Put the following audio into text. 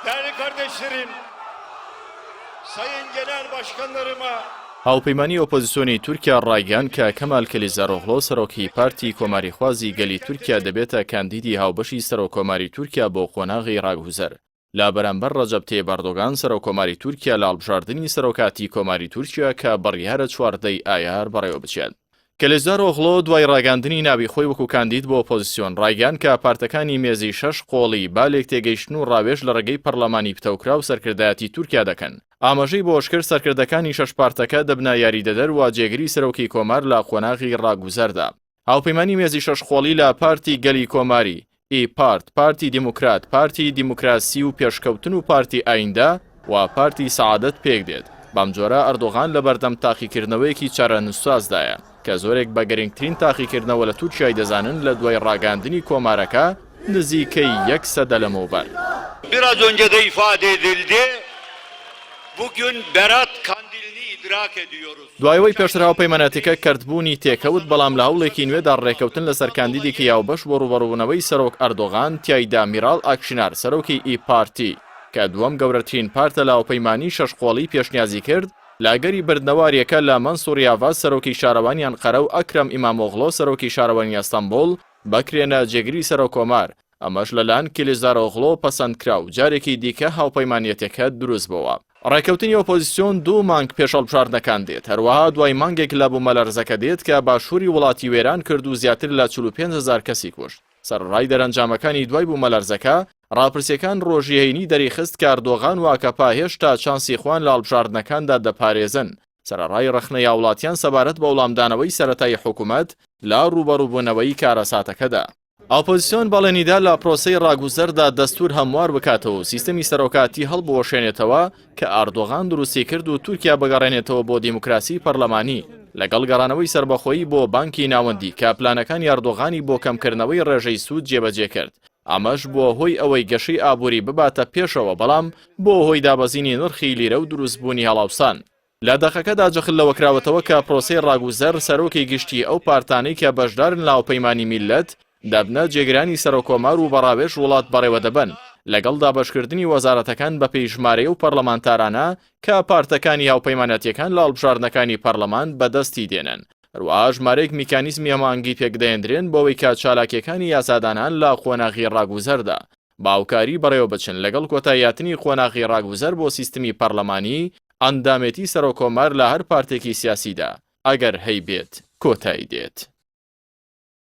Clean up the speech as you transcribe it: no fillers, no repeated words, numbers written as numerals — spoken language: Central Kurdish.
Değerli kardeşlerim, sayın genel başkanlarıma هاوپەیمانی ئۆپۆزیسیۆنی تورکیا ڕایگەیاند کە کەمال کلیچدارئۆغلۆ سەرۆکی پارتی کۆماریخوازی گەلی تورکیا دەبێتە کاندیدی هاوبەشی سەرۆککۆماری تورکیا بۆ قۆناغی ڕاگوزەر لە بەرامبەر ڕەجەب تەیب ئەردۆگان سەرۆککۆماری تورکیا لە هەڵبژاردنی سەرۆکاتی کۆماری تورکیا کە بڕیارە 14 ی ئایار بەڕێوەبچێت. کلیچدارئۆغلۆ دوای ڕاگەیاندنی ناوی خۆی وەکو کاندید بۆ ئۆپۆزیسیۆن ڕایگەیاند کە پارتەکانی مێزی شەش قۆڵی با لێکتێگەیشتن و ڕاوێژ لە ڕێگەی پەرلەمانی پتەوکراو سەرکردایەتی تورکیا دەکەن. ئاماژەی بەوەشکرد، سەرکردەکانی شەش پارتەکە دەبنە یاریدەدەر و جێگری سەرۆکی کۆمار لە قۆناغی ڕاگوزەردا. هاوپەیمانی مێزی شەش قۆڵی لە پارتی گەلی کۆماری، ئیی پارت، پارتی دیموکرات، پارتی دیموکراسی و پێشکەوتن و پارتی ئایندە و پارتی سەعادەت پێکدێت، بەمجۆرە ئەردۆغان لەبەردەم تاقیکردنەوەیەکی چارەنووسسازدایە کە زۆرێک بە گرنگترین تاقیکردنەوە لە تورکیای دەزانن لە دوای ڕاگەیاندنی کۆمارەکە نزیکەی یەک سەدە لەمەوبەر. Biraz önce de ifade edildi. Bugün Berat Kandilini idrak ediyoruz. دوای ئەوەی پێشتر هاوپەیمانەتیکە کەرتبوونی تێکەوت، بەڵام لە هەوڵێکی نوێدا ڕێکەوتن لەسەر کاندیدێکی هاوبەش بۆ ڕووبەڕووبوونەوەی سەرۆک ئەردۆغان، تیایدا میراڵ ئاکشینار سەرۆکی ئیی پارتی کە دووەم گەورەترین پارتە لە هاوپەیمانیی شەش قۆڵی پێشنیازی کرد لە ئەگەری بردنەوە هەریەکە لە مەنسوڕ یاڤاش سەرۆکی شارەوانی ئەنقەرە و ئەکرەم ئیمامۆغڵۆ سەرۆکی شارەوانی ئەستەنبوڵ بکرێنە جێگری سەرۆککۆمار، ئەمەش لەلایەن کیلیچدارئۆغڵۆ پەسەندکرا و جارێکی دیکە هاوپەیمانیەتەکە دروستبۆوە. ڕێککەوتنی ئۆپۆزیسیۆن دوو مانگ پێش هەڵبژاردنەکان دێت، هەروەها دوای مانگێک لە بوومەلەرزەکە دێت کە باشووری وڵاتی وێران کرد و زیاتر لە 45 هەزار کەسی کوشت. سەرەڕای دەرەنجامەکانی دوای بوومەلەرزەکە، ڕاپرسییەکان ڕۆژی هەینی دەریخست کە ئەردۆغان و ئاکەپە هێشتا چانسی خۆیان لە هەڵبژاردنەکاندا دەپارێزن، سەرەڕای ڕەخنەی هاوڵاتیان سەبارەت بە وڵامدانەوەی سەرەتایی حکومەت لە ڕووبەڕووبوونەوەی کارەساتەکەدا. ئۆپۆزسیۆن بەڵێنیدا لە پرۆسەی ڕاگوزەردا دەستوور هەموار بکاتەوە و سیستەمی سەرۆکاتی هەڵبوەشێنێتەوە کە ئاردۆغان دروستی کرد و تورکیا بگەڕێنێتەوە بۆ دیموکراسی پەرلەمانی لەگەڵ گەڕانەوەی سەربەخۆیی بۆ بانکی ناوەندی کە پلانەکانی ئەردۆغانی بۆ کەمکردنەوەی ڕێژەی سوود جێبەجێ کرد. ئەمەش بووە هۆی ئەوەی گەشەی ئابووری بباتە پێشەوە بەڵام بووە هۆی دابەزینی نرخی لیرە و دروستبوونی هەڵاوسان. لە دەقەکەدا جەخت لەوە کراوەتەوە کە پرۆسەی ڕاگوزەر سەرۆکی گشتی ئەو پارتانەی کە بەشدارن لە هاوپەیمانی میللەت دەبنە جێگرانی سەرۆککۆمار و بە ڕاوێژ وڵات بەڕێوەدەبەن لەگەڵ دابەشکردنی وەزارەتەکان بەپێی ژمارەی ئەو پەرلەمانتارانە کە پارتەکانی هاوپەیمانەتیەکان لە هەڵبژاردنەکانی پەرلەمان بەدەستی دێنن. هەروەها ژمارەیەک میکانیزمی هەماهەنگی پێکدەهێندرێن بۆ ئەوەی کە چالاکیەکانی یاسادانان لە قۆناغی ڕاگوزەردا بە هاوکاری بەڕێوەبچن لەگەڵ کۆتاییهاتنی قۆناغی ڕاگوزەر بۆ سیستمی پەرلەمانی، ئەندامێتی سەرۆککۆمار لە هەر پارتێکی سیاسیدا، ئەگەر هەیبێت، کۆتایی دێت.